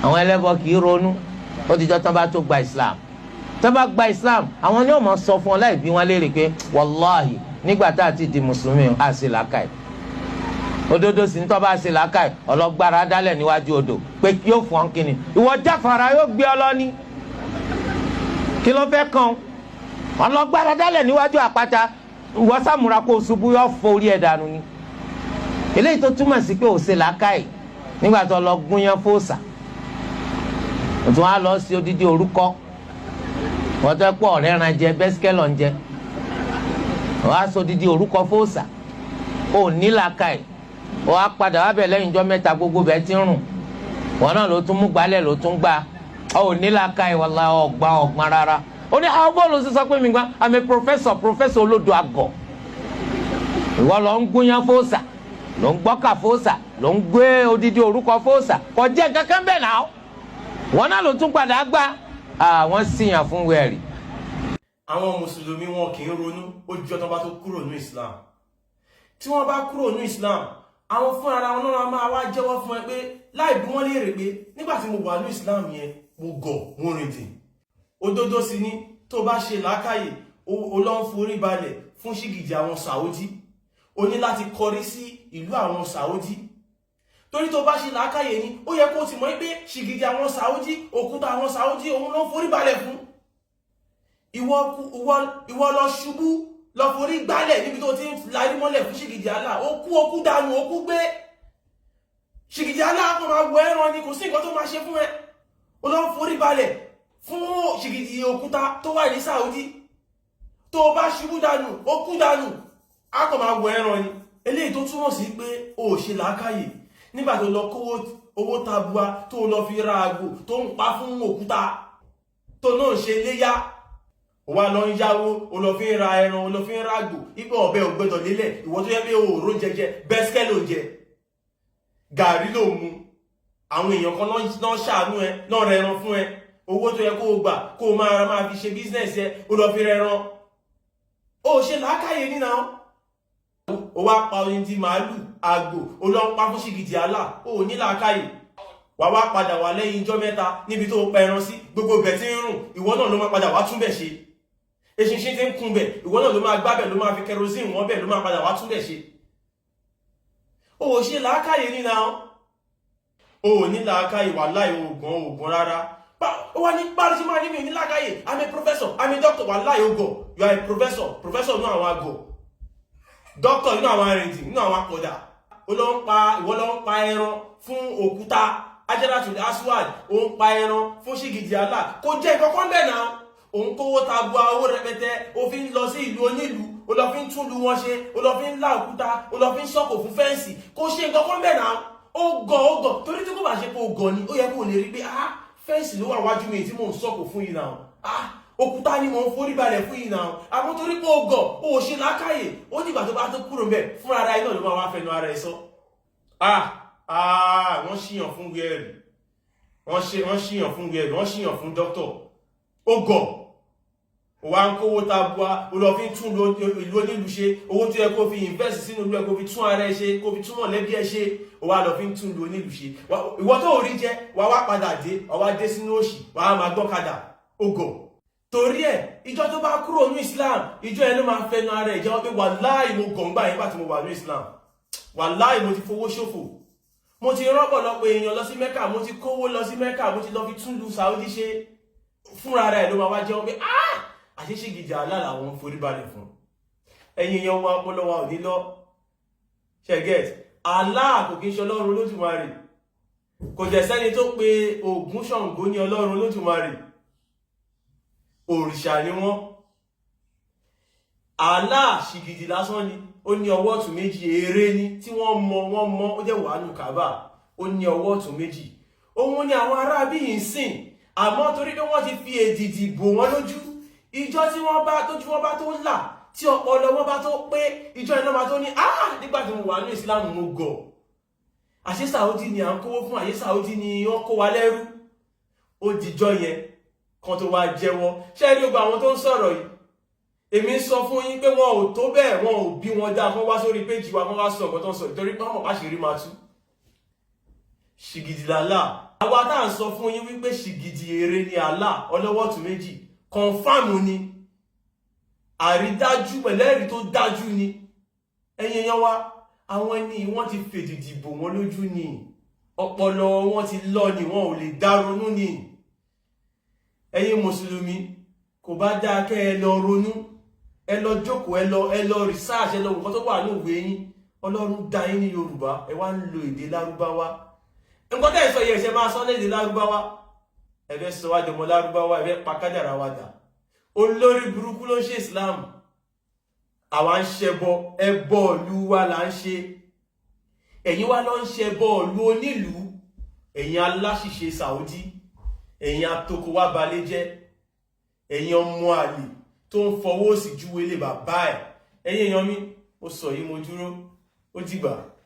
Àwọn ẹlẹ́bọ kì í ronú. Ó ti jọ́ tán bá tó gba Islam, tán bá gba Islam, àwọn ni wọ́n máa sọ fún ọ láì bí wọ́n léèrè pé wàláhì, nígbà tá a ti di mùsùlùmí, a sì làákàyè. Òdodo sì ń tọ́ bá ṣe làákàyè. Ọlọ́gbára dálẹ̀ níwájú odò pé yóò fọ́n kínni, ìwọ jáfara yóò gbé ọ lọ ní kí ló fẹ́ kàn. Ọlọ́gbára dálẹ̀ níwájú àpáta, ìwọ sàmúra kó ṣubú, yóò fọ orí ẹ̀ dànù ni. Eléyìí tó túmọ̀ sí pé ò ṣe làákàyè nígbà tó lọ gúnyán fóòsà, òtún á lọ sí odidi orúkọ. Wọ́n tẹ́ pọ̀ ọ̀rẹ́ ran jẹ bẹ́sikẹ́ lọ́n jẹ, wọ́n á sọ odidi orúkọ fóòsà. Ò ní làákàyè. Wọ́n á padà wá bẹ̀ lẹ́yìn ijọ́ 3, gbogbo bẹ́ẹ̀ ti ń rùn. Wọ́n náà ló tún mú gbálẹ̀, ló tún gbá. Ò ní làákàyè, wàlá ọgbà ọgbọ́n rárá. Ó ní àwọn bọ́ọ̀lù sísọ pé mi gbá, I'm a professor, professor olódo àgọ̀. Ìwọ lọ ń gúnyán fóòsà, ló ń gbọ́kà fóòsà, ló ń gbé odidi orúkọ fóòsà, kò jẹ́ kankan bẹ́ẹ̀ náà. Wọn náà ló tún padà gbá àwọn síyàn fún wẹ̀rì. Àwọn mùsùlùmí, wọn kì í ronú. Ó jọ tán bá tó kúrò ní Islam. Tí wọ́n bá kúrò ní Islam, àwọn fún ara wọn náà máa wá jẹ́wọ́ fún ẹ pé láì bí wọ́n léèrè pé nígbà tí mo wà ní Islam yẹn, mo gọ̀, mo rìn dìn. Òdodo sì ni. Tó bá ṣe làákàyè, ó lọ ń forí balẹ̀ fún ṣìgìdì àwọn Saudi, o ní láti kọrí sí ìlú àwọn Saudi, torí tó bá ṣe làákàyè ni, ó yẹ kó ti mọ̀ pé ṣìgìdì àwọn Saudi, òkúta àwọn Saudi, òun ló ń forí balẹ̀ fún. Ìwọ lọ ṣubú, lọ forí gbálẹ̀ níbi tó ti ń larí mọ́lẹ̀ fún ṣìgìdì Allah. Ó kú, ó kú dànù, ó kú gbé. Ṣìgìdì Allah kò máa wọ ẹran ni, kò sí nǹkan tó máa ṣe fún ẹ. Ó lọ ń forí balẹ̀ fún ṣìgìdì òkúta tó wà ní Saudi. Tó bá ṣubú dànù, ó kú dànù, á kò máa wọ ẹran ni. Eléyìí tó túmọ̀ sí pé o ò ṣe làákàyè nígbà tó lọ kówó owó tabua, tó lọ fi ra àgbò tó ń pa fún òkúta, tó náà ṣe léyà. Ó wá lọ ń yáwó, ó lọ fi ń ra ẹran, ó lọ fi ń ra àgbò. Ipò ọ̀bẹ ò gbẹdọ̀ lélẹ̀. Ìwọ tó yẹ pé òòró jẹjẹ, bẹ́sikẹ́ ló ń jẹ, gàrí ló mu. Àwọn èèyàn kan náà ṣàánú ẹ, náà rẹ ẹran fún ẹ. Owó tó yẹ kó o gbà kó o máa fi ṣe business ẹ, ó lọ fi rẹ ẹran. Ó ṣe làákàyè nínà. Ó wá pa oyin màálù, àgbò, ó lọ ń pa fún ṣìgìdì àlà. Ó ní làákàyè. Wà wá padà wà lẹ́yìn ijọ́ 3 níbi tó pa ẹran sí, gbogbo ibẹ̀ tí ń rùn, ìwọ náà ló máa padà wá túnbẹ̀ ṣe. Eṣinṣin tí ń kun bẹ̀, ìwọ náà ló máa gbábẹ̀, ló máa fi kerosene wọ́n bẹ̀, ló máa padà wá túnbẹ̀ ṣe. Ó ṣe làákàyè nínà. Ó ní làákàyè, wà láì ògùn ògùn rárá. Ó wá ní báwo ṣe máa ní mi ò ní làákàyè? I'm a professor, I'm a doctor. Wà láì ògọ̀. You are a professor, professor nínú àwọn àgọ̀, doctor nínú àwọn arìndìn, nínú àwọn akọ̀dà. Ó lọ ń pa, ìwọ lọ ń pa ẹran fún òkúta Ajaratul Aswad, ó ń pa ẹran fún ṣìgìdì Allah, kò jẹ́ ìkọ̀kọ́ bẹ́ẹ̀ náà. Òun kówó tabua, owó rẹpẹtẹ, ó fi ń lọ sí ìlú onílùú, ó lọ fi ń tún lu wọn ṣe, ó lọ fi ń lá òkúta, ó lọ fi ń sọ̀kò fún fence. Kò ṣe nǹkan kan bẹ́ẹ̀ náà. Ó gọ̀, ó gọ̀, torí tí kò bá ṣe pé ó gọ̀ ni, ó yẹ kó lè rí pé, ah, fence ló wà wájú mi tí mò ń sọ̀kò fún yìí náà. Ah, òkúta ni mò ń forí balẹ̀ fún yìí náà. Àmọ́ torí pé ó gọ̀, ó ṣe làákàyè, ó dìgbà tó bá tó kúrò mbẹ̀, fúnra ara ẹ̀ náà ló máa wá fẹnu ara ẹ̀ sọ. Ah ah, wọ́n ṣìyàn fún wíẹ̀rì, wọ́n ṣìyàn fún wíẹ̀rì, wọ́n ṣìyàn fún dókítọ̀. Ó gọ̀, ó wá ń kówó tabua, ó lọ fi ń tún ìlú onílùú ṣe. Owó tó yẹ kó fi invest sínú ìlú ẹ, kó fi tún ara ẹ ṣe, kó fi tún mọ̀lẹ́bí ẹ ṣe, ó wá lọ fi ń tún ìlú onílùú ṣe. Ìwọ tó rí jẹ, wà wá padà dé, wà wá dé sínú òṣì, wà á máa gbọ́kadà. Ó gọ̀. Torí ẹ, ìjọ tó bá kúrò ní Islam, ìjọ ẹ ló máa fẹnu ara ẹ jẹ́wọ́ pé wàláì, mo gọ̀ǹgbà yẹn gbà tí mo wà ní Islam. Wàláì, mo ti fowó ṣòfò. Mo ti rọ́pọ̀lọpọ̀ èèyàn lọ sí Mẹ́kà, mo ti kówó lọ sí Mẹ́kà, mo ti lọ fi tún lu Saudi ṣe. Fúnra rẹ̀ ló máa wá jẹ́wọ́ pé, ah, àṣeṣe Allah làwọn ń forí balẹ̀ fún. Ẹ̀yin èèyàn wa, ọpọlọ wa ò ní lọ ṣẹgẹt. Allah kò kí ń ṣe Ọlọ́run Olódùmarè. Kò dẹ̀ sẹ́ni tó pe Ògún, Ṣàngó ní Ọlọ́run Olódùmarè. Òrìṣà ni wọ́n. Allah, ṣìgìdì lásán ni. Ó ní ọwọ́ ọ̀tún méjì, eré ni tí wọ́n mọ, wọ́n mọ. Ó jẹ́ wàánu kábà, ó ní ọwọ́ ọ̀tún méjì. Òun ni àwọn aráabí yìí ń sìn. Àmọ́ torí pé wọ́n ti fi èdìdì bò wọ́n lójú, ìjọ tí wọ́n bá tójú wọn bá tó là, tí ọpọlọ wọn bá tó pé, ìjọ iná máa tó ní, ah, nígbà tí mo wà ní Islam, mo gọ̀. Àṣé Saudi ni à ń kówó fún? Àṣé Saudi ni wọ́n kó wa lẹ́rú? Ó dìjọ́ yẹn kan tó wá jẹ́wọ́. Ṣé rí gbogbo àwọn tó ń sọ̀rọ̀ yìí, èmi ń sọ fún yín pé wọn ò tó bẹ́ẹ̀, wọn ò bí wọn dáa kán wá sórí péjì wa, kán wá sọ nǹkan tó ń sọ, ìtorí pé wọn mọ̀ pàṣírí máa tú. Ṣìgìdì làlá. Àwa tá à ń sọ fún yín wípé ṣìgìdì ère ni Allah ọlọ́wọ́ tún méjì, confam ni, àrídájú pẹ̀lú ẹ̀rí tó dájú ni. Ẹ̀yin èèyàn wa, àwọn ẹni wọ́n ti fèdìdì bò wọ́n lójú ni, ọpọlọ wọn ti lọ ni, wọn ò lè dá ronú ni. Ẹ̀yin mùsùlùmí, kò bá dáa kẹ́ ẹ lọ ronú, ẹ lọ jókòó, ẹ lọ research, ẹ lọ nǹkan tó wà ní òwe yín. Ọlọ́run dá yín ní Yorùbá, ẹ wá ń lo èdè Lárúbáwá. Nǹkan tẹ́ ẹ sọ yẹ, ẹ̀ṣẹ̀ máa sọ lédè Lárúbáwá. Ẹ fẹ́ sọ wá dọmọ Lárúbáwá, ẹ fẹ́ pa kádàrá wa dà. Olórí burúkú ló ń ṣe Islam. Àwa ń ṣẹbọ, ẹbọ ìlú wa là ń ṣe, ẹ̀yin wa ló ń ṣẹbọ ìlú onílùú. Ẹ̀yin aláṣìṣe Saudi, ẹ̀yin atoko wa balẹ̀ jẹ́, ẹ̀yin ọmọ àlè tó ń fọwọ́ sí júwèé lé bàbá ẹ̀. Ẹ̀yin èèyàn mi, mo sọ yìí, mo dúró, ó dìgbà.